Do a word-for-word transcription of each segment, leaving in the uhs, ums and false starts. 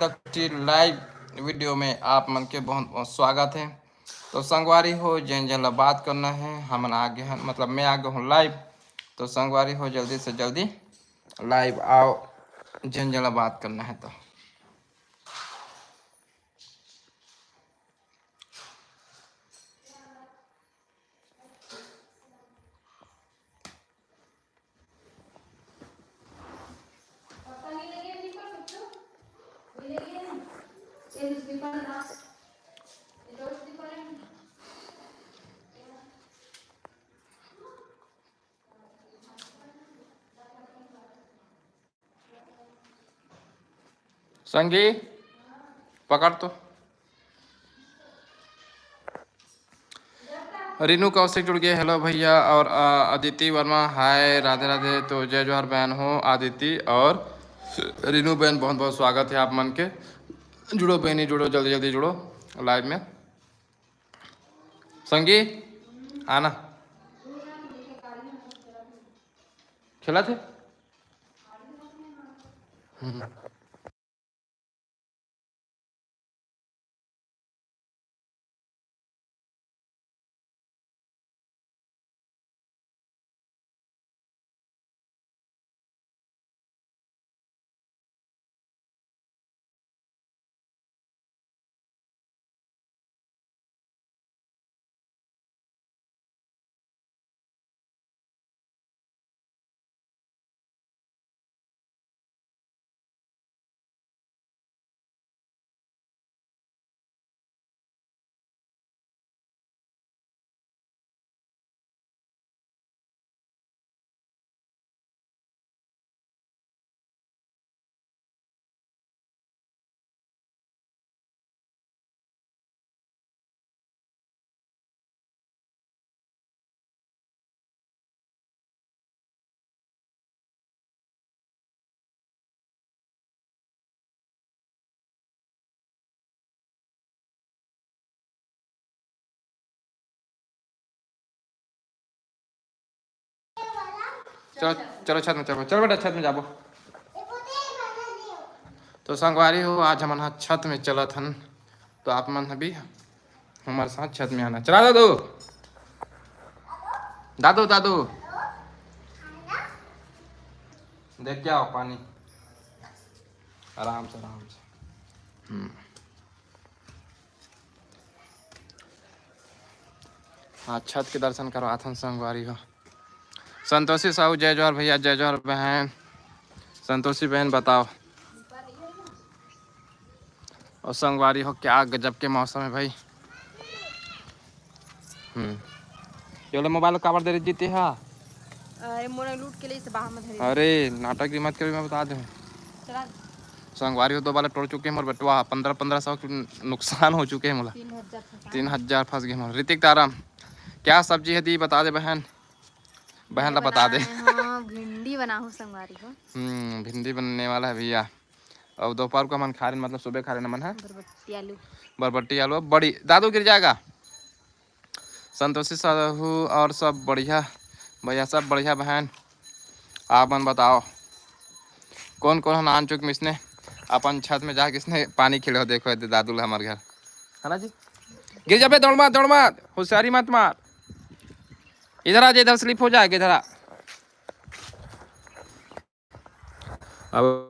तक T live video में आप मन के बहुत बहुत स्वागत है। तो संगवारी हो, जेन जेन ला बात करना है, हमन आगे हैं, मतलब मैं आगे हूँ लाइव। तो संगवारी हो, जल्दी से जल्दी लाइव आओ, जेन जेन ला बात करना है तो। संगी, पकड़ तो। रीनू कौशिक जुड़ गए, हेलो भैया। और अ, अदिति वर्मा, हाय, राधे राधे। तो जय जोहार बहन हो अदिति और रीनू बहन, बहुत बहुत स्वागत है आप मन के। जुड़ो बहनी, जुड़ो, जल्दी जल्दी जुड़ो लाइव में। संगी, आना। खेला थे। हम्म। चलो, चलो छत में, चलो, चलो बेटा, छत में जाबो। तो संगवारी हो, आज हमन ह छत में चलत हन, तो आप मन ह भी हमारे साथ छत में आना। चला दादू, दादू, दादू, देख के आओ पानी, आराम से, आराम से। हम्म। हाँ, छत के दर्शन करवाथन संगवारी हो। संतोषी साहू, जय जोहार भैया, जय जोहार बहन। संतोषी बहन, बताओ। और संगवारी हो, क्या गजब के मौसम है भाई। हम्म। ये वाला मोबाइल काबर दे रही जीती हा? अरे, मोला लूट के ले से बाहर में धरे। अरे, नाटक भी मत करो, मैं बता दूँ। चला। संगवारी हो, दो बाला टोर चुके हैं मोर बेटवा, पन्द्रह पन्द्रह सौ के नुकसान हो चुके हैं मोला। तीन हजार फंसा। तीन हजार फंस गए मोर। ऋतिक तारा, क्या सब्जी है दी, बता दे बहन। बहन ला बता दे। बनाए हंव, भिंडी बनाहूँ संगवारी हो। हम्म, भिंडी बनने वाला है भैया। और दोपहर को हमन खा रहे, मतलब सुबह खा रहे हमन, है बरबट्टी आलू। बरबट्टी आलू, बड़ी, दादू गिर जाएगा। संतोषी साहू और सब बढ़िया भैया, सब बढ़िया बहन। आप मन बताओ, कौन कौन ह नान चुक मिसने अपन छत में जाके इसने पानी खिले हो? देखो, ये दादू ला हमर घर, है ना जी? गिर जाबे, दौड़ मत, दौड़ मत, होशियारी मत मार। इधर आ जा, इधर स्लिप हो जाएगा, इधर आ। अब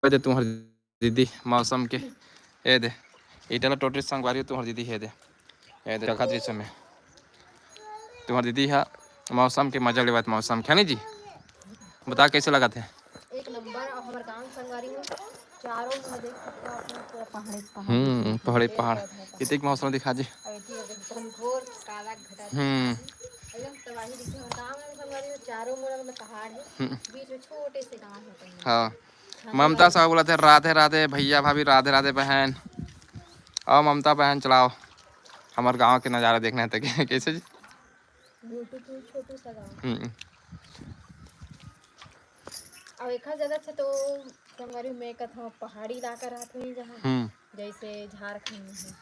दे तुम्हार दीदी मौसम के, ए दे, इटला टोटरी संगवारी तुम्हार दीदी है दे, ए दे, चखा दृश्य में तुम्हार दीदी है मौसम के मजा लेवत, मौसम के, है नी जी? बता कैसे लगत है? एक नंबर। और हमारे गांव संगवारी में चारों मुंह देख सकते हो आप लोग, पूरा पहाड़ी पहाड़। हम्म, पहाड़ी पेड़ पहाड़। पौधा का। इतनी मौसम दिखा जी। और ये एकदम घोर काला घटा। हम्म। एकदम तबाही दिखी। हमारे गांव में संगवारी में चारों मुंह मतलब पहाड़ है। हम्म। बीच में छोटे से गांव है कहीं। हाँ। ममता साहू बोलत हे, "राधे राधे भैया भाभी, राधे राधे बहन।" आओ ममता बहन, चलाओ, हमर गांव के नजारा देखना है तो के-, कैसे जी? Beautiful छोटू सा गांव। हम्म। अब एखर जगह से तो संगवारी में कथों पहाड़ी इलाका रहत होही जहाँ, हम्म। जैसे झारखंड में है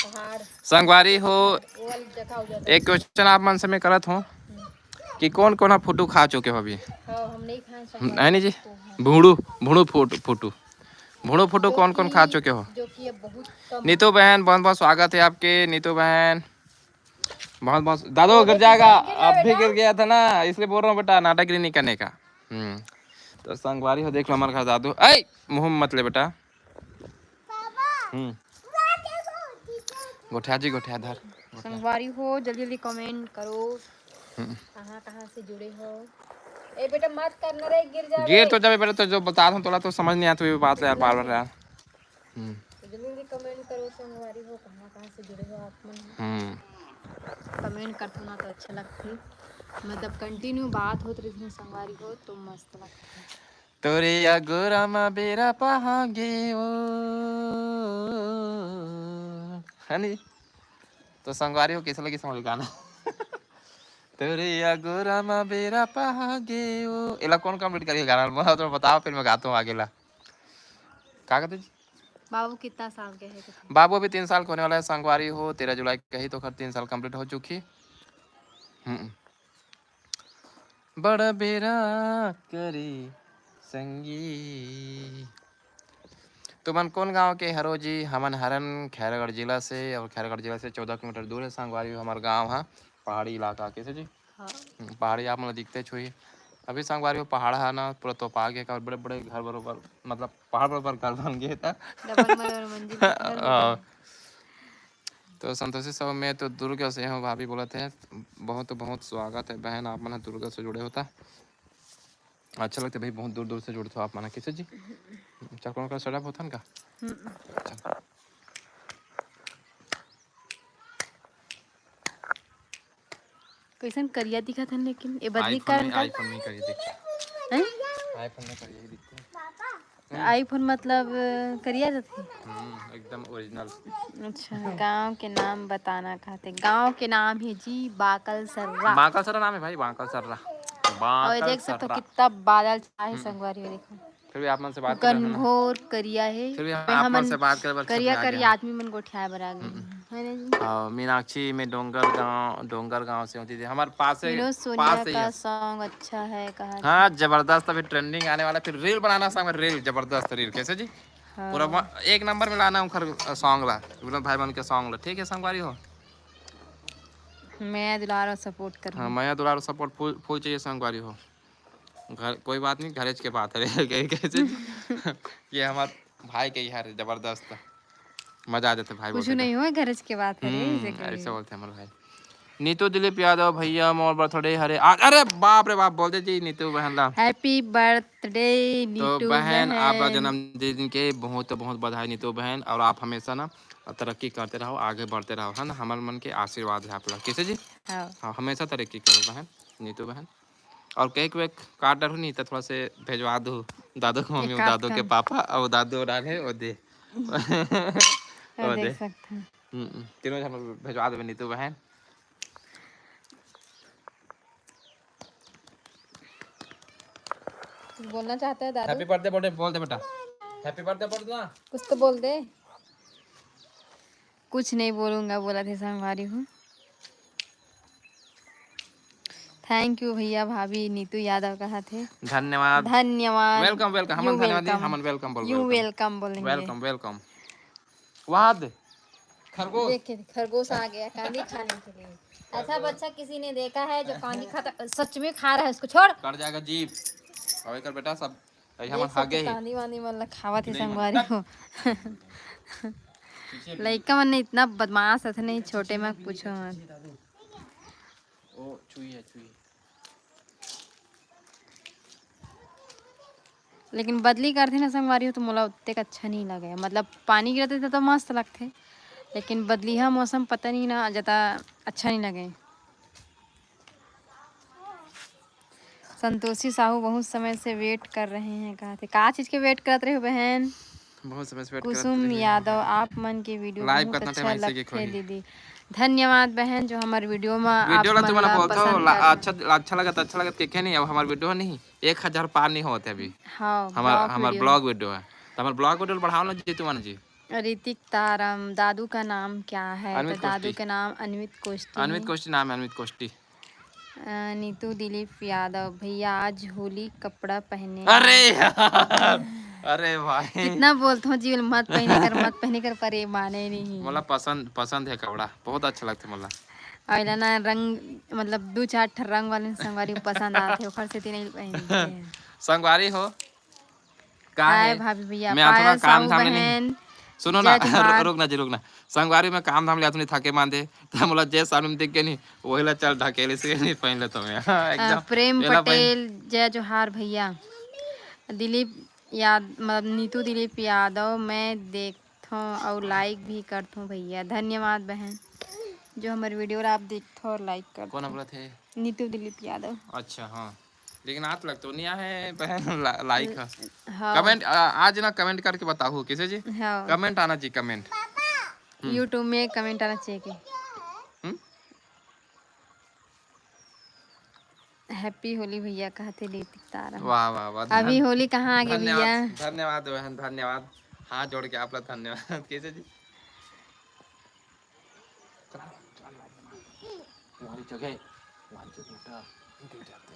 पहाड़। संगवारी हो, वो वाली जगह हो जाता है। एक question आप मन से मैं करत हूँ हम्म। कि कौन कौन फोटो खा चुके हो अभी? हाँ, हम नहीं खाए हैं, है नहीं जी? तो हाँ। भूड़ू, भूड़ू फोटो, फोटो। भूड़ो फूटो कौन कौन खा चुके हो? जो कि अब बहुत कम। नीतू बहन, बहुत बहुत स्वागत है आपके। नीतू बहन, बहुत बहुत। दादू गिर जाएगा। अभी गिर गया था ना, इसलिए बोल रहा हूँ बेटा, नाटक नहीं करने का। हम्म। तो संगवारी हो, देख लो हमारे घर दादू। ऐ, मुंह में मत ले बेटा। हम्म। गोठिया जी, गोठिया धर। संगवारी हो, जल्दी जल्दी कमेंट करो। हम्म। कहाँ कहाँ से जुड़े हो? ए बेटा, मत करना रे, गिर जा गिर रे। तो जाबे बेटा, तो जो बता रहा हूँ तोला तो समझ नहीं आता ये बात यार, बार बार यार। हम्म। तो जल्दी जल्दी कमेंट करो संगवारी हो, कहाँ कहाँ से जुड़े हो आप मन। हम्म। कमेंट करथो ना तो अच्छा लगथे, मतलब कंटिन्यू बात होत रहिथे संगवारी हो तो मस्त लगथे। तोरे या गोरा मा बेरा पहागे ओ, है नी? तो संगवारी हो, कैसे लगी समझ गाना? तोरे या गोरा मा बेरा पहागे ओ, एला कौन कंप्लीट करिए गाना? मोला तो बताओ, फिर मैं गाता हूँ आगे ला। का कहते जी? बाबू कितना साल के है? बाबू अभी तीन साल के होने वाला है संगवारी हो, तेरह जुलाई के ही तो खर तीन साल कंप्लीट हो चुकी। हम्म। बड़ा बेरा करी संगी। तुमन कौन गांव के हरो जी? हमन हरन खैरागढ़ जिला से, और खैरागढ़ जिला से चौदह किलोमीटर दूर है संगवारी हो हमार गांव है, पहाड़ी इलाका। कैसे जी? हाँ। हम्म, पहाड़ी आप मन ला दिखते छुई। अभी संगवारी हो पहाड़ है ना, पूरा तोपा के का बड़े बड़े घर बरोबर, मतलब पहाड़ बरोबर घर बन गए था। डबल मंजिल के घर हो हाँ। गए। तो संतोषी साहू, मैं तो दुर्ग से हूँ, भाभी बोलत है। बहुत बहुत स्वागत है बहन, आप मन ह दुर्ग से जुड़े होता। अच्छा लगता है भाई, बहुत दूर दूर से जुड़ते हो आप मन ह। कैसे जी? चल, कौन कौन सेटअप होता का? हम्म। चल। कैसन करिया दिखत हन, लेकिन ए बदली iPhone कारण में, का? iPhone में करिया दिखथे। हैं? iPhone में करिया ही दिखथे। iPhone मतलब करिया रथे? हम्म, एकदम ओरिजिनल। अच्छा, गांव के नाम बताना कहते। गांव के नाम है जी बाकल सर्रा। बाकल सर्रा नाम है भाई, बाकल सर्रा। और बाकल देख सकते हो सर्रा। कितना बादल छाए है हम्म। संगवारी हो, देखो। फिर भी आप मन से बात कर रहे हैं ना। घनघोर करिया है। फिर भी हम मैं आप मन हमन से बात करे बर करिया छपरा आ गए करिया हैं। आदमी मन गोठियाए बर आ गए हम्म। हैं। है ना जी? हाँ, मीनाक्षी, मैं डोंगर गांव, डोंगर गांव से हूँ दीदी। हमारे पास से, विनोद सोनिया पास से ही का है। Song अच्छा है, कहा हाँ, जबरदस्त, अभी ट्रेंडिंग आने वाला। फिर रील बनाना song में, रील, जबरदस्त रील। कैसे जी? हाँ। पूरा वा-, एक नंबर में लाना उनकर, अ, song ला, विनोद भाई मन के song ला। ठीक है संगवारी हो? मया दुलार और सपोर्ट कर हाँ, मया दुलार सपोर्ट फुल, फुल चाहिए संगवारी हो। घर, कोई बात नहीं, घरेज के बात है रे। कैसे? ये हमार भाई के यार जबरदस्त मजा आ जाता भाई कुछ बोलते तो। नहीं हुआ, घरेज के बात है रे, हम्म, ऐसे करिए। ऐसे बोलते हैं हमारे भाई। नीतू दिलीप यादव भैया, मोर बर्थडे हरे आज। अरे बाप रे बाप, बोल दे जी नीतू बहन ला। Happy birthday तो नीतू बहन, आप ला बहन। जन्मदिन के बहुत बहुत बधाई नीतू बहन, और आप हमेशा ना तरक्की करते रहो, आगे बढ़ते रहो, है ना, हमर मन के आशीर्वाद है आप ला। कैसे जी? हाँ। हाँ, हमेशा तरक्की करो बहन, नीतू बहन। और केक वेक काट डरू नहीं तो थोड़ा से भेजवा दू दादू के मम्मी, केक काट दादू के कर। पापा और दादू और आगे वो दे। वो वो देख दे। सकते हैं। हम्म, हम्म। तीनों झन भेजवा देबे नीतू बहन। कुछ बोलना चाहता है दादू? Happy birthday बोल दे, बोल दे बेटा। Happy birthday बोल दे ना। कुछ तो बोल दे। कुछ नहीं बोलूँगा, बोला थे संगवारी हूँ। Thank you भैया, भाभी नीतू यादव कहा थे। धन्यवाद। धन्यवाद। Welcome, welcome। You हमन धन्यवाद welcome। हमन welcome बोल, You welcome। Welcome बोलेंगे। Welcome, welcome। वाह दे। खरगोश। देखिए, खरगोश आ गया कांदी खाने के लिए। ऐसा बच्चा किसी ने देखा है जो कांदी खाता, सच में खा रहा है उसको? छोड़। कट जाएगा जीभ। अबे कर बेटा सब। अरे हमर देख सकते हागे ही। कांदी वांदी मन ला खावत हे नहीं, संगवारी मत। हो। पीछे भी। लइका मन इतना बदमाश हे नहीं, छोटे में पूछो मत। ओ, छुई है, छुई है। लेकिन बदली करथे ना संगवारी हो, तो मोला ओतेक अच्छा नहीं लगे। मतलब पानी गिरत रहिथे तो मस्त लगथे, लेकिन बदलिहा मौसम पता नहीं ना, ज्यादा अच्छा नहीं लगे। संतोषी साहू बहुत समय से wait कर रहे हैं, कहा थे का चीज के wait करत रहे हो बहन? बहुत समय से wait करत कुसुम रहे हैं। यादव, आप मन के video live बहुत कितना अच्छा time ऐसे लगथे के खोही। दीदी। धन्यवाद बहन, जो हमर video में आप video ला मन तुमन ला बोलथो, पसंद ला-, करना। अच्छा, अच्छा लगत, अच्छा लगत के, के नहीं, अब हमार video नहीं, एक हजार पार नहीं होत हे अभी। हाँ, हमर, vlog हमर video। Vlog video हे, तो हमर vlog video बढ़ाओ ना जी, तुमन जी। ऋतिक तारम, दादू का नाम क्या है? अनमित तो दादू कोष्टी। के नाम अनमित कोष्टी अनमित है। कोष्टी नाम है, अनमित कोष्टी। अ, नीतू दिलीप यादव, भैया आज होली कपड़ा पहने हैं। अरे यार, अरे भाई। कितना बोलत हों जी, मत पहिने कर, मत पहिने कर, पर ये माने नहीं। मोला पसंद, पसंद हे कपड़ा, बहुत अच्छा लगथे मोला। अउ एला ना रंग, मतलब दू चार ठन रंग वाले संगवारी पसंद आथे, ओखर सेती नहीं पहिनथे। संगवारी हो, का हाय हे? भाभी भैया, मैं आ थोड़ा पायल काम साहू धाम ले नहीं। बहन, सुनो ना, जय जोहार। रुक ना जी, रुक ना। संगवारी में काम धाम ले आथों नहीं, थके मांदे, त मोला जे सामने में दिख गे नहीं, वही ला चल ढकेल, इसलिए नहीं पहिन लेथों मैं। हाँ, अ, एकदम। प्रेम एला पहिन पटेल, जय जोहार भैया। दिलीप याद-, मतलब नीतू दिलीप यादव, मैं देखथों अउ like भी करथों भैया। धन्यवाद बहन, जो हमर video ला आप देखथो अउ like करथो। कौन बोलत हे? नीतू दिलीप यादव। अच्छा, हाँ। लेकिन आज लग तो नहीं आए बहन, ला-, like ह। हाँ। Comment, आ, आज ना comment करके बताहू, कैसे जी? हाँ। Comment आना जी, comment। हम्म। YouTube में comment आना चाहिए कि हम्म? Happy होली भैया, कहते ऋतिक तारा। वाह, वाह, वाह। अभी धन-, होली कहाँ आगे धन्यवाद, भैया? धन्यवाद बहन, धन्यवाद। हाथ जोड़ के आप लोग धन्यवाद। कैसे जी?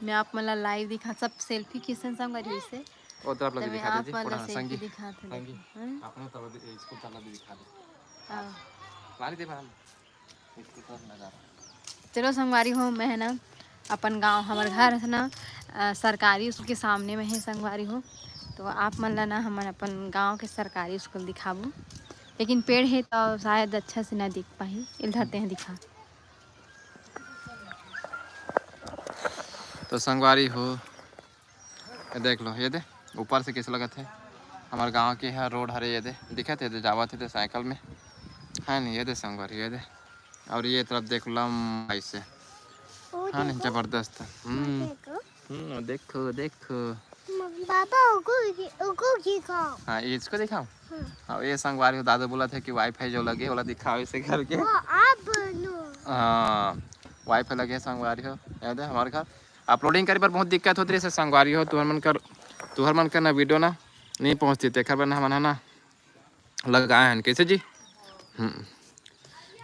मैं आप मन ला live दिखा, सब selfie किसन संग करी से। ओ तरफ त लगे मैं दिखा आप दे जी, मन ला थोड़ा selfie संगी। दिखात हूँ, संगी। देखो, हाँ? अपने तरफ दे, इसको तरफ दे दिखा दे। हाँ। पानी दे बहन। इसको तरफ नजारा। चलो संगवारी हो, मैं है ना अपन गांव, हमर घर है ना, अ, सरकारी स्कूल के सामने में है संगवारी हो। तो आप मन ला ना हमन अपन गांव के सरकारी स्कूल दिखाबो, लेकिन पेड़ है तो शायद अच्छा से ना दिख पाही। इल धरते हैं दिखा। तो संगवारी हो, ये देख लो, ये दे ऊपर से कैसे लगत है। हमारे गांव के है रोड हरे, ये दे दिखत है, ये दे जावत है, ये दे साइकिल में है नहीं, ये दे संगवारी, ये दे। और ये तरफ देख लो लंबाई से, वो हाँ नहीं, देखो। जबरदस्त। हम्म। देखो। हम्म, देखो, देखो। बाबा, उगो, उगो दिखाओ। हाँ, ये इसको दिखाओ। हाँ। हाँ, ये संगवारी हो, दादा बोला था कि WiFi जो लगे, वाला दिखाओ इसे करके। वो आप बनो। हाँ, WiFi लगे है संगवारी हो, याद है हमारे घर। Uploading करे बर बहुत दिक्कत होत रहिस हे संगवारी हो, तुहर मन कर, तुहर मन कर ना video ना नहीं पहुँचती, तेखर बर ना हमन ह ना लगाए हन। कैसे जी? हम्म।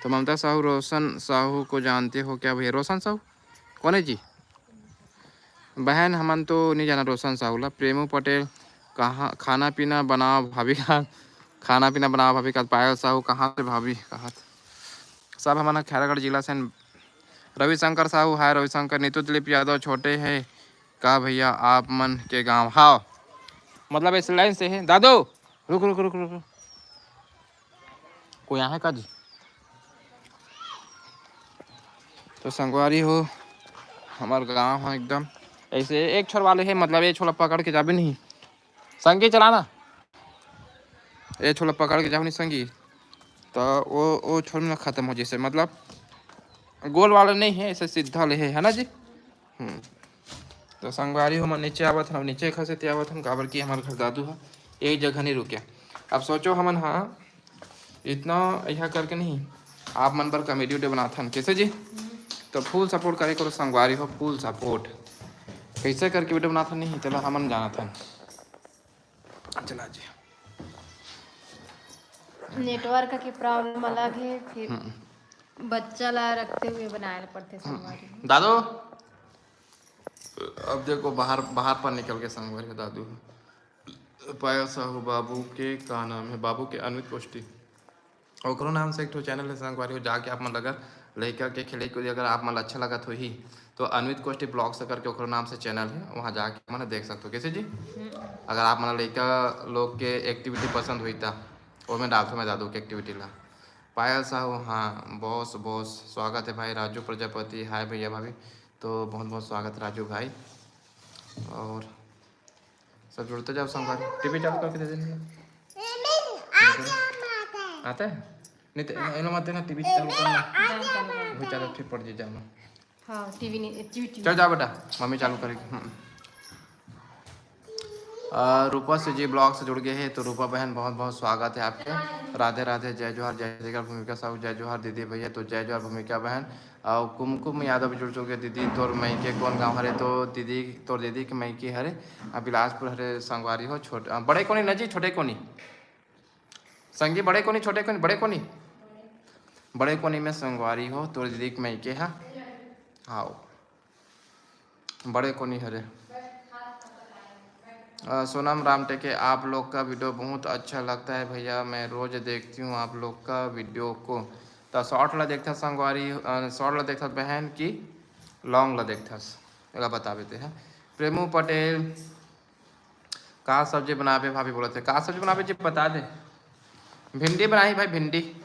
तो ममता साहू, रोशन साहू को जानते हो क्या भैया? रोशन साहू कौन है जी? बहन, हमन तो नहीं जाना रोशन साहू ला। प्रेमू पटेल, कहाँ खाना पीना बनाओ भाभी का, खाना पीना बनाओ भाभी का। पायल साहू, कहाँ से भाभी? कहाँ से? सब हमन ह खैरागढ़ जिला से। रविशंकर साहू, हाय रविशंकर। नीतू दिलीप यादव, छोटे है का भैया आप मन के गांव? हाव, मतलब इस लाइन से है दादू। रुक, रुक, रुक, रुक, रुक। कोई आहे का जी? तो संगवारी हो, हमार गांव है एकदम ऐसे एक छोर वाले है, मतलब ये छोला पकड़ के जाबे नहीं। संगी चलाना, ये छोला पकड़ के जाओ नहीं संगी, तो वो, वो छोर में खत्म हो जैसे, मतलब गोल वाला नहीं है, ऐसे सीधा ले है, है ना जी? हम्म। तो संगवारी हो, हमन नीचे आवत हन, नीचे खसे ते आवत हन, काबर कि हमार घर दादू ह एक जगह नहीं रुके। अब सोचो हमन, हाँ, इतना यहाँ करके नहीं, आप मन बर comedy video बनाथन, कैसे जी? तो full support करे करो संगवारी हो, full support। कैसे करके video बनाथन नहीं, चला हमन जानत हन। चला जी। Network के problem अलग है, फिर हम्म। बच्चा ला रखते हुए बनाए ला पड़थे संगवारी हो। दादू, अब देखो बाहर, बाहर पर निकल के संगवारी हो दादू। पायल साहू बाबू के का नाम है? बाबू के अनवित कोष्टी। ओकरो नाम से एक ठो channel है संगवारी हो, जाके आप मन अगर लइका के खेले कूदे अगर आप मन ला अच्छा लगत होही तो अनवित कोष्टी vlogs करके ओकरो नाम से channel है, वहाँ जाके आप मन देख सकते हो। कैसे जी? हम्म। अगर आप मन लइका लोग के activity पसंद होही त ओमे डालथो मैं दादू के activity ला। पायल साहू, हाँ boss, boss स्वागत है भाई। राजू प्रजापति, हाय भैया भाभी। तो बहुत बहुत स्वागत राजू भाई। और सब जुड़ते जाओ संगवारी। टीवी चालू करके दे देना। आता है? नहीं तो इन्हों मत देना, टीवी चालू करना। वही चालू ठीक पड़ जाए जाना। हाँ, टीवी नहीं, टीवी, टीवी। चल जाओ बेटा, मम्मी चालू करेगी। हम्म। अ, रूपा से जी vlog से जुड़ गए हैं, तो रूपा बहन बहुत बहुत स्वागत है आपके। राधे राधे, जय जोहार, जय जोहार भूमिका साहू, जय जोहार दीदी भैया, तो जय जोहार भूमिका बहन। और कुमकुम यादव भी जुड़ चुके हैं, दीदी तोर मइके कौन गाँव हरे? तो दीदी, तोर दीदी के मइके हरे, अ, बिलासपुर हरे संगवारी हो। छोट-, अ, बड़े कोनी ना जी, छोटे कोनी। संगी बड़े कोनी, छोटे कोनी, बड़े कोनी? बड़े कोनी में संगवारी हो, तोर दीदी के मइके हा। आओ। बड़े कोनी हरे। अ, सोनम रामटेके, आप लोग का वीडियो बहुत अच्छा लगता है भैया, मैं रोज देखती हूँ आप लोग का वीडियो को। तो शॉर्ट ला देखता संगवारी, अ, शॉर्ट ला देखता बहन की लॉन्ग ला देखता, एला बताबे ते है। प्रेमू पटेल, का सब्जी बनाबे भाभी बोलत हे, का सब्जी बनाबे जी बता दे। भिंडी बनाही भाई, भिंडी।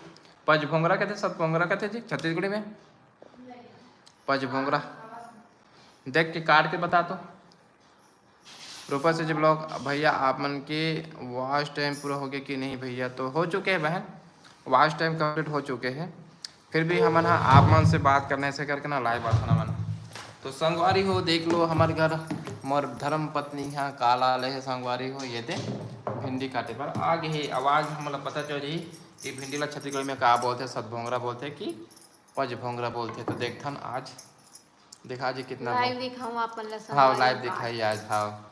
पजभोंगरा कहते, सतभोंगरा कहते जी छत्तीसगढ़ी में। पजभोंगरा देख के काट के बता तो। रूपा से जी ब्लॉग, भैया आप मन के वॉच टाइम पूरा हो गया कि नहीं भैया? तो हो चुके हैं बहन, वॉच टाइम कंप्लीट हो चुके हैं। फिर भी हमन ह आप मन से बात करने से करके ना लाइव बात होना मन। तो संगवारी हो, देख लो हमर घर, मोर धर्म पत्नी ह काला ले हे संगवारी हो, ये दे भिंडी काटे बर आ गे हे। आवाज हमला पता चल जाही कि भिंडी ला छत्तीसगढ़ी में का बोलथे, सतभोंगरा बोलथे कि पजभोंगरा बोलथे। तो देखथन आज, दिखा जी कितना लाइव भोंग- दिखाऊं आप मन ला हाँ, संगवारी लाइव हो। दिखाई आज, हाँ।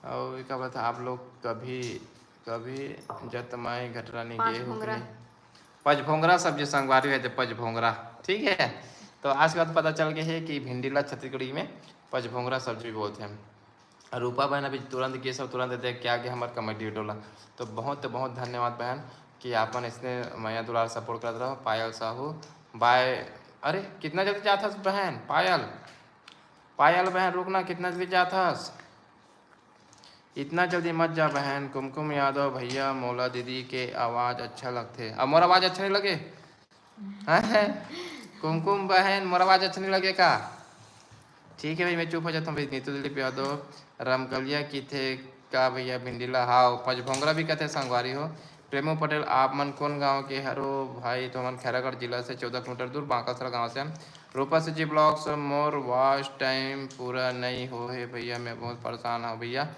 और ये का बात है, आप लोग कभी कभी जतमाई घटरानी पाँच गे हो कि भोंगरा। नहीं? पजभोंगरा सब्जी संगवारी है, तो पजभोंगरा, ठीक है। तो आज के बाद पता चल गए है कि भिंडी ला छत्तीसगढ़ी में पजभोंगरा सब्जी बोलते हैं। और रूपा बहन अभी तुरंत गे सब तुरंत देख के आगे हमारे कॉमेडी वीडियो ला। तो बहुत बहुत धन्यवाद बहन कि आपन इसने मया दुलार सपोर्ट करत रहो। पायल साहू, बाय। अरे कितना जल्दी जात हस बहन पायल, पायल बहन रुकना, कितना जल्दी जात हस? इतना जल्दी मत जा बहन। कुमकुम यादव, भैया मोला दीदी के आवाज अच्छा लगथे। अब मोर आवाज अच्छा नहीं लगे? हैं? कुमकुम बहन, मोर आवाज अच्छा नहीं लगे का? ठीक है भाई, मैं चुप हो जाता हूँ भाई। नीतू दिलीप यादव, रमकलिया की थे का भैया भिंडीला? हाव, पजभोंगरा भी कहते संगवारी हो। प्रेमू पटेल, आप मन कौन गांव के हरो भाई? तो हमन खैरागढ़ जिला से चौदह किलोमीटर दूर बांकासरा गांव से हम। रूपा से जी ब्लॉग्स, मोर वॉच टाइम पूरा नहीं हो है भैया, मैं बहुत परेशान हूँ भैया।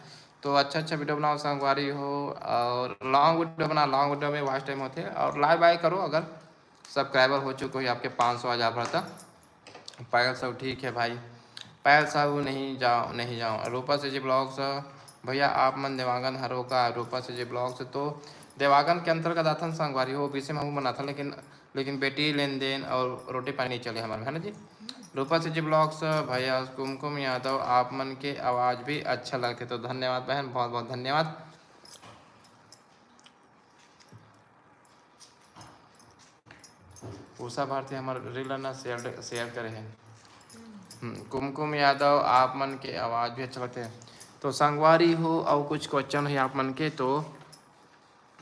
तो अच्छा अच्छा वीडियो बनाओ संगवारी हो, और लॉन्ग वीडियो बना, लॉन्ग वीडियो में वॉच टाइम होते हैं। और लाइव आए करो, अगर सब्सक्राइबर हो चुके हो आपके पाँच सौ, हज़ार भर तक। पायल साहू ठीक है भाई, पायल साहू नहीं जाओ, नहीं जाओ। रूपा से जी ब्लॉग्स, भैया आप मन देवांगन हरो का? रूपा से जी ब्लॉग्स तो देवांगन के अंतर्गत आथन संगवारी हो, बीच में हमहू बनाथन, लेकिन लेकिन बेटी लेन देन और रोटी पानी नहीं चले हमारे, है ना जी? रूपा से जी ब्लॉग्स, भैया कुमकुम यादव, आप मन के आवाज़ भी अच्छा लगते, तो धन्यवाद बहन, बहुत बहुत धन्यवाद। उषा भारती हमार रील ना शेयर शेयर करे हैं। हम्म, कुमकुम यादव, आप मन के आवाज़ भी अच्छा लगते हैं। तो संगवारी हो, और कुछ क्वेश्चन है आप मन के तो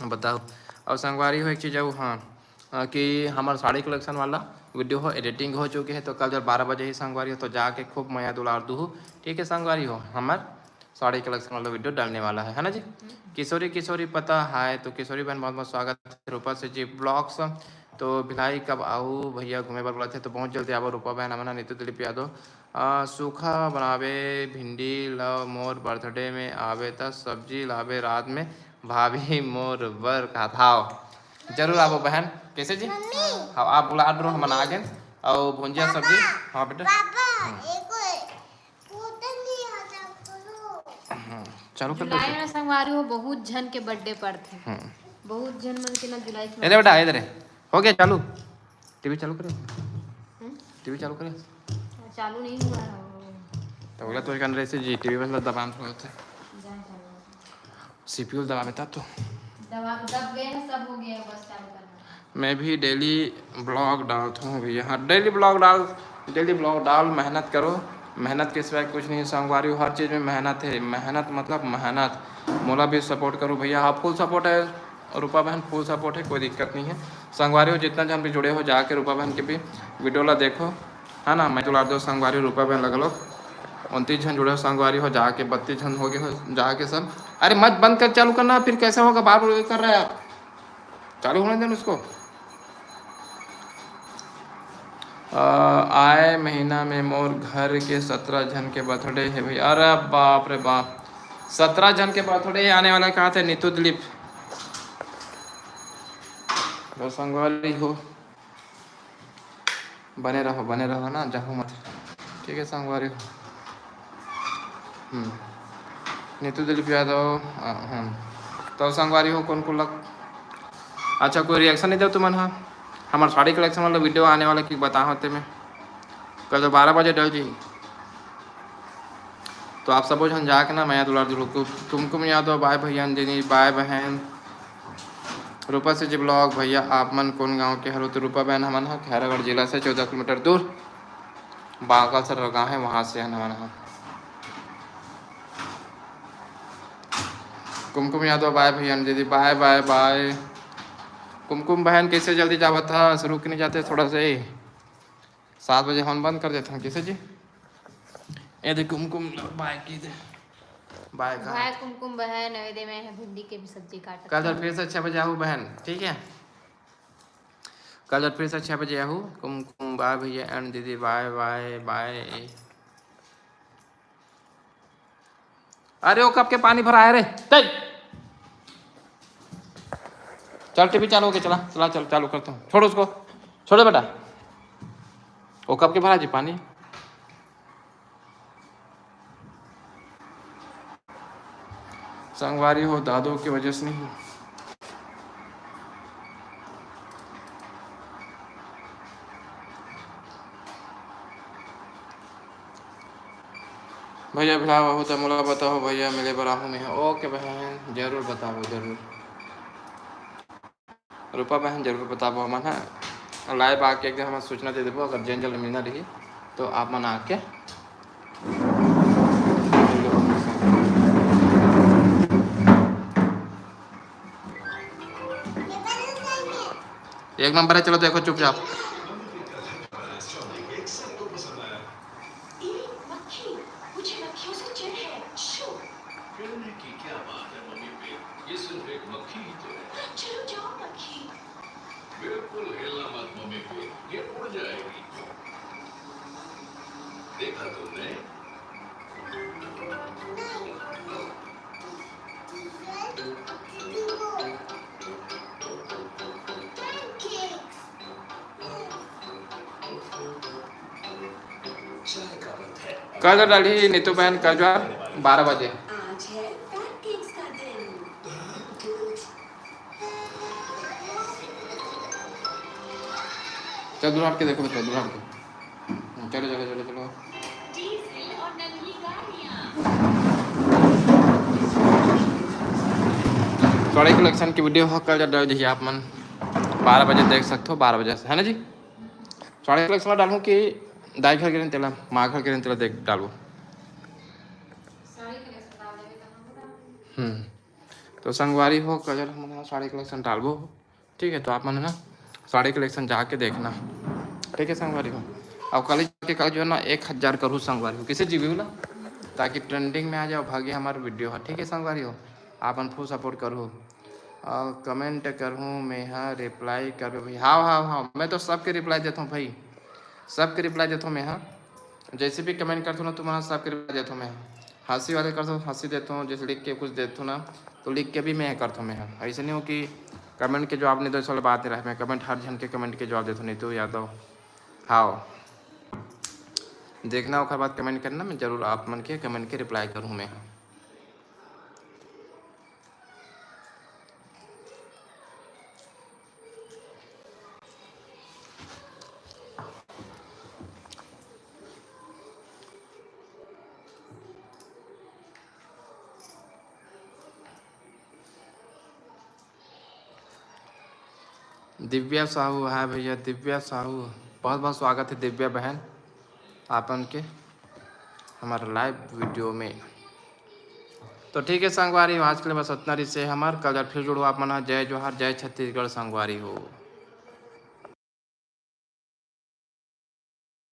बताओ। और संगवारी हो एक चीज़ और, हाँ, अ, कि हमार साड़ी कलेक्शन वाला वीडियो हो, एडिटिंग हो चुके है, तो कल जब बारह बजे ही संगवारी हो तो जाके खूब मया दुलार दूहू, ठीक है संगवारी हो, हमार साड़ी कलेक्शन वाला वीडियो डालने वाला है, है ना जी? किशोरी, किशोरी पता है, तो किशोरी बहन बहुत बहुत स्वागत है। रूपा से जी ब्लॉग्स, तो भिलाई कब आऊ भैया घूमे बर बोलत हे, तो बहुत जल्दी आबो रूपा बहन, हमन नीतू दिलीप यादव। आ, सूखा बनाबे भिंडी ल मोर बर्थडे में आबे त सब्जी लाबे रात में भाभी मोर बर खाथाव। जरूर आबो बहन। कैसे जी? हाँ, आप बुला दो, हमन आ गए। और भुंजिया सब्जी। हाँ बेटा। हम्म। हम्म, चालू कर दो। जुलाई में संगवारी हो बहुत झन के बर्थडे पड़थे। हम्म। बहुत झन मन के ना जुलाई में। ए दे बेटा, ए दे रे। हो गया चालू। टीवी चालू करे। हम्म? टीवी चालू करे। चालू नहीं हुआ है वो। तो बोला तो एक अंदर ऐसे जी टीवी बस दबान थोड़ा होता है। जा, चालू। सीपीयू दबा बेटा तो। दबा, दब गए हैं, सब हो गया है, बस चालू करना। मैं भी डेली ब्लॉग डालता हूँ भैया। हाँ, डेली ब्लॉग डाल, डेली ब्लॉग डाल, मेहनत करो। मेहनत के सिवाय कुछ नहीं संगवारी हो, हर चीज़ में मेहनत है। मेहनत मतलब मेहनत। मोला भी सपोर्ट करो भैया। हाँ, फुल सपोर्ट है रूपा बहन, फुल सपोर्ट है, कोई दिक्कत नहीं है। संगवारी हो, जितना जन भी जुड़े हो, जाके रूपा बहन के भी वीडियो ला देखो, है ना। मैं दुलार दो संगवारी हो, रूपा बहन लगा लो। उनतीस जन जुड़े हो संगवारी हो, जाके बत्तीस जन हो गए हो, जाके सब। अरे मत बंद कर, चालू करना, फिर कैसे होगा? बार बार कर रहा है आप, चालू होने देना उसको। अ, आए महीना में मोर घर के सत्रह जन के बर्थडे है भैया। अरे बाप रे बाप, सत्रह जन के बर्थडे आने वाला कहा थे नीतू दिलीप। अगर संगवारी हो, बने रहो, बने रहो ना, जाओ मत। ठीक है संगवारी हो। हम्म। नीतू दिलीप यादव, अ, हम्म। तो संगवारी हो कौन कौन लग, अच्छा कोई रिएक्शन नहीं दो तुमन हा। हमार साड़ी कलेक्शन वाला वीडियो आने वाला कि बताओ ते में कल तो बारह बजे डल जी। तो आप सबो झन जाके ना मया दुलार दिहू। कु-, कुमकुम यादव, बाय भैया अंजनी, बाय बहन। रूपा सिंह जी vlog, भैया आप मन कोन गांव के हरो? तो रूपा बहन हमन ह खैरागढ़ जिला से चौदह किलोमीटर दूर बांका सर गांव है, वहां से हन हमन ह। कुमकुम यादव, बाय भैया अंजनी, बाय, बाय, बाय। कुमकुम बहन कैसे जल्दी जावत ह, रुक नहीं जाते थोड़ा से? सात बजे हमन बंद कर देथन, कैसे जी? ये दे कुमकुम ल बाय की दे। बाय का? बाय कुमकुम बहन, अवे दे मैं ह भिंडी के भी सब्जी काटत कल हर हूँ। फिर से छह बजे आहू बहन, ठीक है? कल हर फिर से छह बजे आहू। कुमकुम बाय भैया and दीदी, बाय, बाय, बाय। अरे वो कब के पानी भरा है रे? चल। चल टीवी चालू हो गया, चला, चला, चल, चालू करता हूँ। छोड़ उसको, छोड़ो बेटा। वो कब के भरा जी पानी? संगवारी हो, दादू के वजह से नहीं। भैया भिलाव आहू त मोला बताओ भैया, मिले बर आहू मैं। ओके बहन, जरूर बताओ, जरूर। रूपा बहन, जरूर बताबो हमन ह। Live आके एकदम हमन सूचना दे देबो, अगर जेन जल मिलना रही तो आप मन आके। एक नंबर है, चलो देखो चुपचाप। ए, मक्खी, मुझे मक्खियों से चिढ़ है। शू। चिढ़ने की क्या बात है मम्मी पे, ये सिर्फ एक मक्खी ही तो है। चलो जाओ मक्खी। बिल्कुल हिलना मत मम्मी पे, ये उड़ जाएगी। देखा तुमने? कल डाली नीतू बहन, कल जो है बारह बजे। आज है pancakes का दिन। चल दूर हट के देखो बच्चा, दूर हट के। हम्म, चलो, चलो, चलो, चलो। डीजल और नन्ही गाड़ियाँ। साड़ी collection की video हो, कल जब डाल दीजिए आप मन, बारह बजे देख सकते हो, बारह बजे से, है ना जी? साड़ी collection ला डालूँ कि दाई घर के रहन तेला, माँ घर के रहन तेला देख डालूँ? हम्म, तो संगवारी हो, कल हम साड़ी collection डालबो, ठीक है? तो आप मन ना साड़ी collection जाके देखना, ठीक है संगवारी हो? अब कल जाके कल जो है ना एक हजार करूँ संगवारी हो, किसे जी view ला, ताकि trending में आ जाओ, भागे हमारे video है, ठीक है संगवारी हो? आप मन full support करू। और comment करहूँ मैं हा, reply करबे भाई। हाव, हाव, हाव, मैं तो सबके reply देता हूँ भाई, सबके reply देता हूँ मैं हा। जैसे भी comment करता हूँ ना तुम्हारा, सबके reply देता हूँ मैं हा। हंसी वाले करता हूँ, हंसी देता हूँ, जैसे लिख के कुछ देता हूँ ना, तो लिख के भी मैं करता हूँ मैं हा। ऐसे नहीं हो कि comment के जवाब नहीं दो, इस वाला बात नहीं रहा। मैं comment हर जन के comment के जवाब देता हूँ, नीतू यादव। हाव, देखना ओकर बाद comment करना, मैं जरूर आप मन के comment के reply करूँ मैं हा। दिव्या साहू, हाय भैया, दिव्या साहू, बहुत बहुत स्वागत है दिव्या बहन आपन के हमारे live video में। तो ठीक है संगवारी हो, आज के लिए बस इतना रिसे हमार। कल जब फिर जुड़ो आप मन, जय जोहार, जय छत्तीसगढ़ संगवारी हो।